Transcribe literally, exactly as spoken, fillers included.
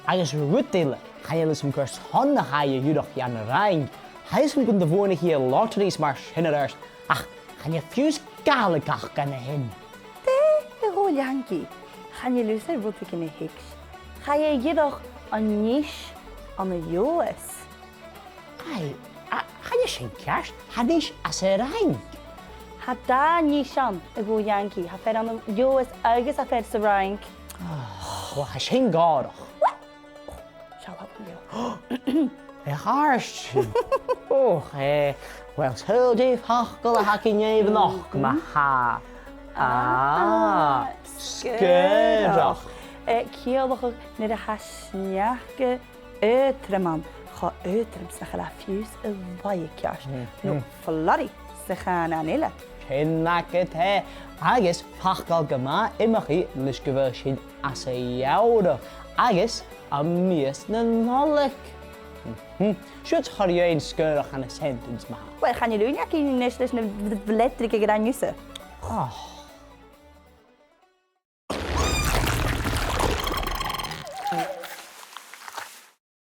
Agus rud eile, chan eil fhios agam carson a chaidh a dh'iarraidh dhan Fhraing, tha fhios agam gun do bhuannaich i lotteries mar sin air adhart, ach chan eil fiù 's Gàidhlig aca an sin. Dè, a Dhòmhnaill Iain? Chan eil fhios agam rudeigin a thuigs'. Chaidh a dh'iarraidh an Nis ann an Leòdhas. Aidh, a, chan e sin ceart, tha Nis anns an Fhraing. Tha dà Nis ann, a Dhòmhnaill Iain, tha fear ann an Leòdhas agus tha fear sa Fhraing. Ah, uill, tha sin gòrach. Seo, thug mi leo. A chàirdean. Och, eh, uill, saoil dè am facal a th' againn an-diugh, ma-thà. Ah, sgìreach. Eh, ciallachadh nuair a tha sneachda aotrom ann, cho aotrom 's nach eil e fiù 's a' laighe ceart, no flurry sa chànan eile. Sin agad e, agus facal gu math iomchaidh leis gu bheil sinn anns a' gheamhradh, agus am mìos na Nollaig. Mhm. Siuthad, thoir dhuinn sgìreach ann an sentence ma-thà. Uill, chan eil ùine againn a-nis leis na bh-, bh-, letters a rinn thusa. Och.